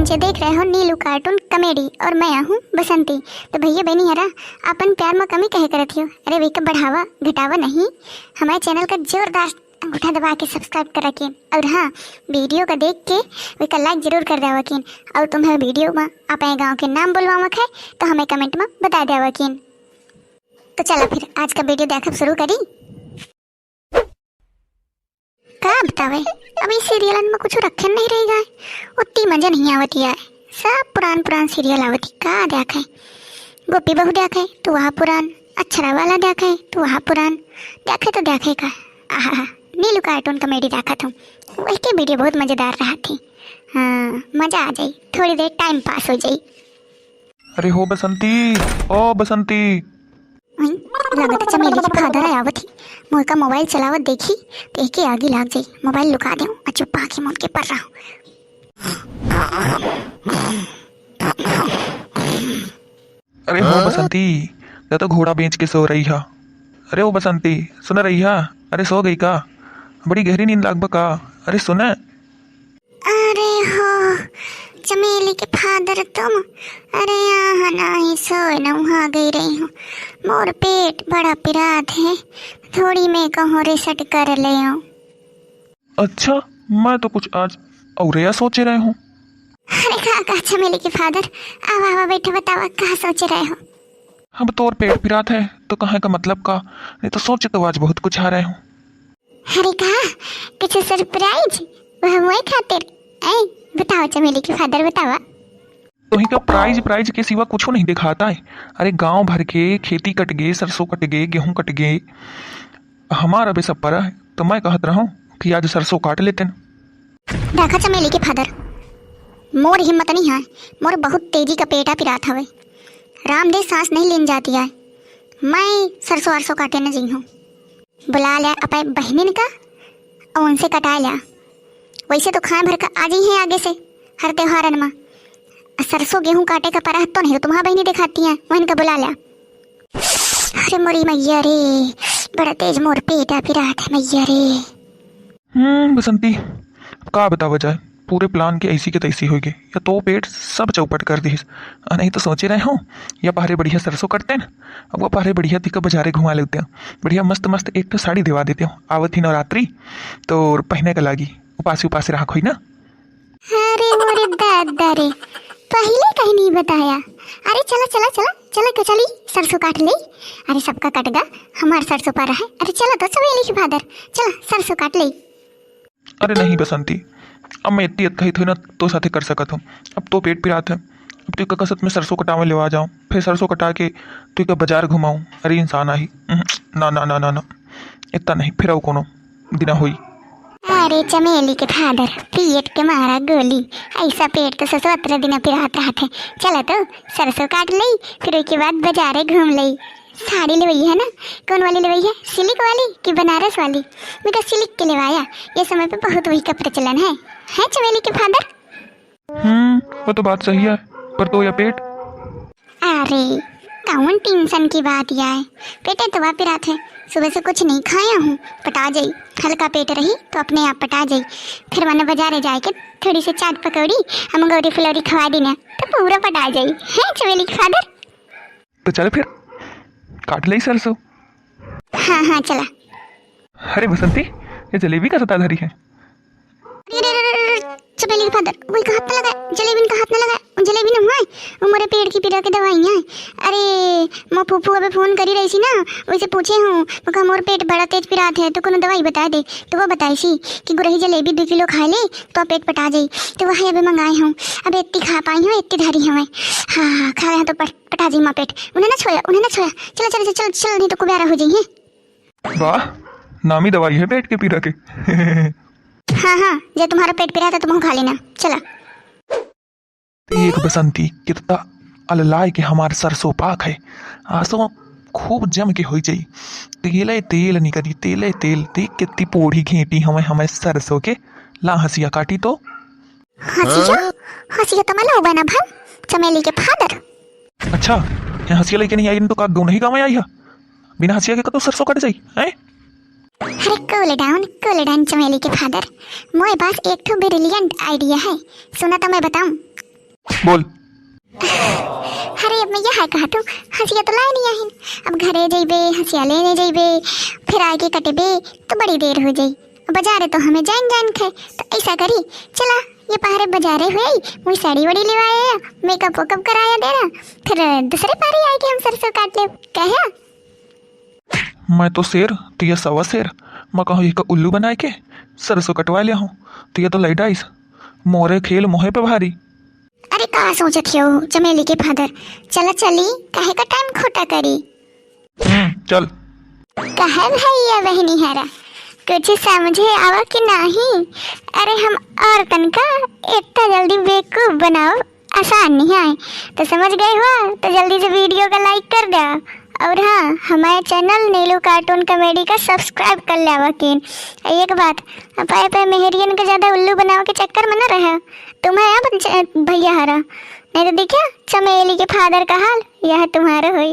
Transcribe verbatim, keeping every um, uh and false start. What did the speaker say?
बच्चे देख रहे हो नीलू कार्टून कॉमेडी और मैं हूँ बसंती। तो भैया बहनी हरा, अपन प्यार में कमी कहे करत हो? अरे वही का बढ़ावा घटावा नहीं, हमारे चैनल का जोरदार अंगूठा दबा के सब्सक्राइब कर रखें। और हाँ, वीडियो का देख के वही का लाइक जरूर कर देवा किन। और तुम्हें वीडियो में अपने गाँव के नाम बोलवावक है तो हमें कमेंट में बता देवा किन। तो चला फिर आज का वीडियो देखब शुरू करी। का बतावे, अब ई सीरियलन में कुछ रखे नहीं रही गए, उतनी मजा नहीं आवती है। सब पुरान पुरान सीरियल आवती, का देखे, गोपी बहू देखे तो वह पुरान, अक्षरा वाला देखे तो वह पुरान, देखे तो देखे का। आहा, नीलू कार्टून कॉमेडी देखत हूँ, वही के वीडियो बहुत मजेदार रहत ही। हाँ, मजा आ जाई, थोड़ी देर टाइम पास हो जाई। अरे हो बसंती, ओ बसंती। वहीं लगत चमेली के फादर आवत ही। मोर का मोबाइल चलावत देखी तो एके आगी लाग जाई। मोबाइल लुका देऊं और चुप्पा के मुंह के पर रहा। अरे हो बसंती, या तो घोड़ा बेच के सो रही हा। अरे ओ बसंती, सुन रही हा? अरे सो गई का? बड़ी गहरी नींद लाग बा का? अरे सुन। अरे हो चमेली के फादर तुम, अरे यहाँ नाही सोए न वहाँ गई रही हूँ। मोर पेट बड़ा पिरात है, थोड़ी मैं कहूँ रेस्ट कर ले। अच्छा, मैं तो कुछ आज और या सोचे रहे हूँ। अरे का का चमेली के फादर, आवा आवा बैठे, बतावा का सोचे रहे हो? अब तोर पेट पिरात है तो कहे का मतलब का, नहीं तो सोचे तो आज बहुत कुछ आ रहे हूँ। अरे का, कुछ सरप्राइज? वह मोए खातिर? ऐ, बताओ चमेली के फादर, बतावा। तोही का प्राइज, प्राइज के सिवा कुछो नहीं देखाता है। अरे गांव भर के खेती कट गए, सरसों कट गए, गेहूं कट गए, हमारा भी सब परा है। तो मैं कहत रहूं कि आज सरसों काट लेते न। देखा चमेली के फादर, मोर हिम्मत नहीं है, मोर बहुत तेजी का पेटा पिरात हवे। राम दे सांस नहीं लेन जाती है, मैं सरसों अरसों काटे न जइहूँ। बुला ल्या अपने बहनिन का और उनसे कटा ल्या। वैसे तो खाए भर का आ जाई हैं आगे से हर त्योहारन में। आ सरसों गेहूं काटे का परहत तो नहीं तो तुम्हारा बहनी दिखाती हैं, वहन का बुला ल्या। अरे मोरी मैया रे, बड़ा तेज मोर पेटा पिरात है मैया रे। हम्म बसंती, अब का बतावा जाए, पूरे प्लान के ऐसी के तैसी हो गए। या तो पेट सब चौपट कर दिस। आ नहीं तो सोचे रहे हो, या पहरे बढ़िया सरसों कटते न, अब वो पहरे बढ़िया तिका बाजारे घुमा लेते हो, बढ़िया मस्त मस्त एक तो साड़ी दिवा देते हो, आवत ही नवरात्रि तो पहने का लागी, उपासी उपासी रहा खोई ना। अरे मोरे दादा रे, पहले कहीं नहीं बताया। अरे चला चला चला चला के चली, सरसों काट ले। अरे सबका कट गा, हमार सरसों परा है। अरे चला तो चमेली के फादर, चला सरसों काट ले। अरे नहीं बसंती, अब मैं इतनी अतकही थोड़ी ना तो साथे कर सकत हूँ। अब तो पेट पिरात है, अब तो का कसत में सरसों कटावे लेवा जाऊँ, फिर सरसों कटा के तो का बाजार घुमाऊँ। अरे इंसान आही, उहुं, ना ना ना ना ना, इतना नहीं, फिर अब कोनो दिना होई। अरे चमेली के फादर, पेट के मारा गोली, ऐसा पेट तो ससुर अतरे दिन पिरात रहत है। चला तो सरसों काट ले, फिर ओके बाद बाजारे घूम ले। साड़ी लेवई है ना, कौन वाली लेवई है, सिल्क वाली कि बनारस वाली? मैं तो सिल्क के लेवाया, ये समय पे बहुत वही का प्रचलन है, है चमेली के फादर? हम्म, वो तो बात सही है, पर तो या पेट? अरे, कौन टेंशन की बात या है? पेटे तो वा पिरात है, सुबह से कुछ नहीं खाया हूँ, पटा जाई, हल्का पेट रही तो अपने आप पटा जाई। फिर वरना बाजारे जाए के थोड़ी सी चाट पकौड़ी, हम गौरी फुलौरी खवा देना, तो पूरा पटा जाई, है चमेली के फादर? तो चल फिर, काट ले सरसों। हाँ, हाँ, चला। अरे बसंती, ये जलेबी का सता धरी है। अरे, अरे, अरे, अरे, अरे, चमेली के फादर, वही का हाथ न लगाए, जलेबी का हाथ न लगाए, जलेबी न हुआ है, वो मोरे पेट की पीड़ा के दवाई है। अरे, मो फूफू अबे फोन करी रही थी ना, वैसे पूछे हूँ, मैं कहा, मोर पेट बड़ा तेज पिरात है, तो कोनो दवाई बता दे। तो वो बताई थी कि गुरही जलेबी दो किलो खा ले, तो पेट पटा जाई। तो वही अबे मंगाए हूँ, अबे इतनी खा पाई हूँ, इतनी धरी हूँ मैं। हाँ, हाँ, खा रहे हैं तो पट, पटा जाई माँ पेट। उन्हें ना छोया, उन्हें ना छोया। चलो, चलो, चलो, चलो, नहीं तो कुबेरा हो जाइए। वाह, नामी दवाई है पेट के पीरा के। हाँ, हाँ, जे तुम्हारा पेट पीरा था, तुम खा लेना। चला। देख बसंती, कितना अललाय के हमार सरसों पाक है। आसो खूब जम के होई जाई। तेले तेल निकली, तेले तेल। देख कितनी पोढ़ी घेंटी हमें, हमें सरसों के। ला हंसिया काटी तो। हंसिया? हंसिया तो मैं लाऊ बना भल, चमेली के फादर। अच्छा, यहाँ हंसिया लेके नहीं आई तो का गौ नहीं गाँव में आई है? बिना हंसिया के कतो सरसों कट जाई, हैं? अरे cool down, cool down चमेली के फादर। मोए पास एक ठो brilliant idea है, सुना तो मैं बताऊं। बोल। अरे अब मैं यह कहा तू, हंसिया तो लाए नहीं आहिन। अब घरे जइबे, हंसिया लेने जइबे, फिर आके कटबे तो बड़ी देर हो जाई। बाजारे तो हमें जान जान खे, तो ऐसा करी, चला ये पहरे बाजारे हुई, वही साड़ी वाड़ी लेवाए, मेकअप वेकअप कराया देना, फिर दूसरे पहरे आके हम सरसों काट ले। कहे? मैं तो शेर, तिया सवा शेर। मैं कहूँ एक उल्लू बनाए के सरसों कटवा लिया हूँ, तिया तो लैडाइस। मोरे खेल मोहे पे भारी। अरे का सोचत हो चमेली के फादर? चला चली, काहे का टाइम खोटा करी? हम्म, चल। कहे भैया बहनी हरा, कुछ समझे आवा कि नाही? अरे हम औरतन का इतना जल्दी बेवकूफ बनाओ आसान नहीं है। तो समझ गए हुआ तो जल्दी से वीडियो का लाइक कर दे। और हाँ, हमारे चैनल नीलू कार्टून कॉमेडी का सब्सक्राइब कर ले वकीन। एक बात, पाए पाए मेहरियन के ज्यादा उल्लू बनावे के चक्कर में न रहे। तुम्हें अब च-, भैया हरा, नहीं तो देखिया चमेली के फादर का हाल यह तुम्हारा होई।